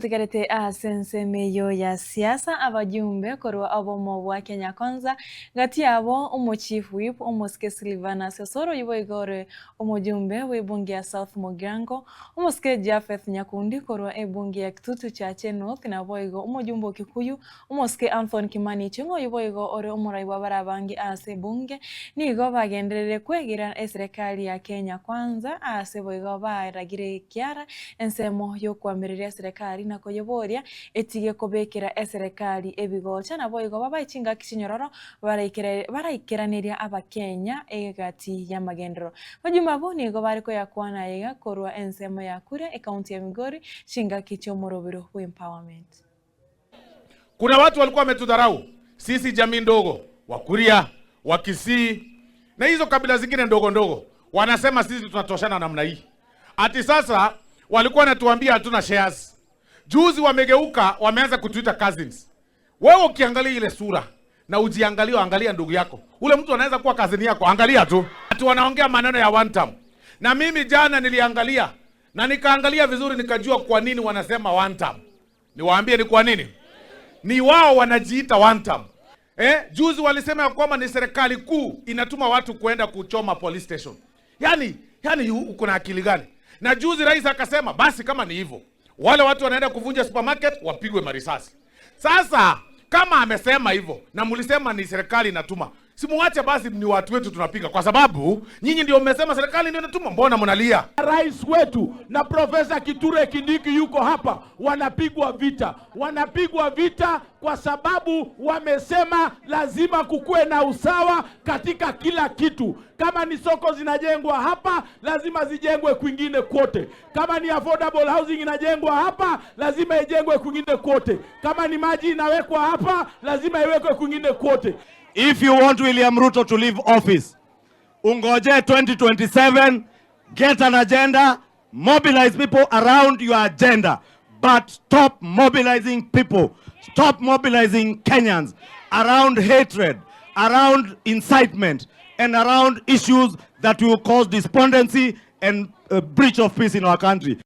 Totigarete ase ensemo eyio ya siasa, abajumbe korwa obomo bwa Kenya Kwanza, gati yabo omo-Chief Whip omosike Silvanus Osoro oyio boigo ore omojumbe bw'ebunge ya South Mugirango, omosike Japheth Nyakundi korwa ebunge ya Kitutu Chache North naboigo omojumbe o Kikuyu Omosike Anthony Kimani Ichung'wa oyio boigo ore omorai bw'abare abange ase ebunge, nigo bagendererire kwegera eserekari ya Kenya Kwanza ase boigo baragire ekiara ensemo y'okoamereria eserekari na koyeboria etige kobekera eserekari ebigocha naboigo babae chingaki chinyororo baraikeraneria abakenya egati y'amagenderero. Bajumbe abwo nigo bare koyakwana aiga korwa ensemo ya Kuria ekaunti ya Migori chingaki chi'omorobiro bw'empowerment. Kuna watu walikuwa wametudharau sisi, jamii ndogo, Wakuria, Wakisii na hizo kabila zingine ndogo ndogo, wanasema sisi tunatoshana namna hii. Ati sasa walikuwa wanatuambia hatuna shares. Juzi wamegeuka, wameanza kutuita cousins. Wewe ukiangalia ile sura na ujiangalie, angalia ndugu yako, ule mtu anaweza kuwa cousin yako, angalia tu. Ati wanaongea maneno ya one term. Na mimi jana niliangalia na nikaangalia vizuri, nikajua kwa nini wanasema one term. Niwaambie ni kwa nini? Ni wao wanajiita one term. Eh, juzi walisema ya kwamba ni serikali kuu inatuma watu kuenda kuchoma police station. Yaani, yaani uko na akili gani? Na juzi rais akasema basi kama ni hivyo, wale watu wanaenda kuvunja supermarket wapigwe marisasi. Sasa kama amesema hivyo na mlisema ni serikali inatuma, simuache basi, ni watu wetu tunapiga, kwa sababu nyinyi ndio mmesema serikali ndio inatuma. Mbona mnalia? Rais wetu na Profesa Kithure Kindiki yuko hapa, wanapigwa vita, wanapigwa vita kwa sababu wamesema lazima kukuwe na usawa katika kila kitu. Kama ni soko zinajengwa hapa, lazima zijengwe kwingine kwote. Kama ni affordable housing inajengwa hapa, lazima ijengwe kwingine kwote. Kama ni maji inawekwa hapa, lazima iwekwe kwingine kwote. If you want William Ruto to leave office, ungoje 2027, get an agenda, mobilize people around your agenda, but stop mobilizing people, stop mobilizing Kenyans around hatred, around incitement, and around issues that will cause despondency and breach of peace in our country.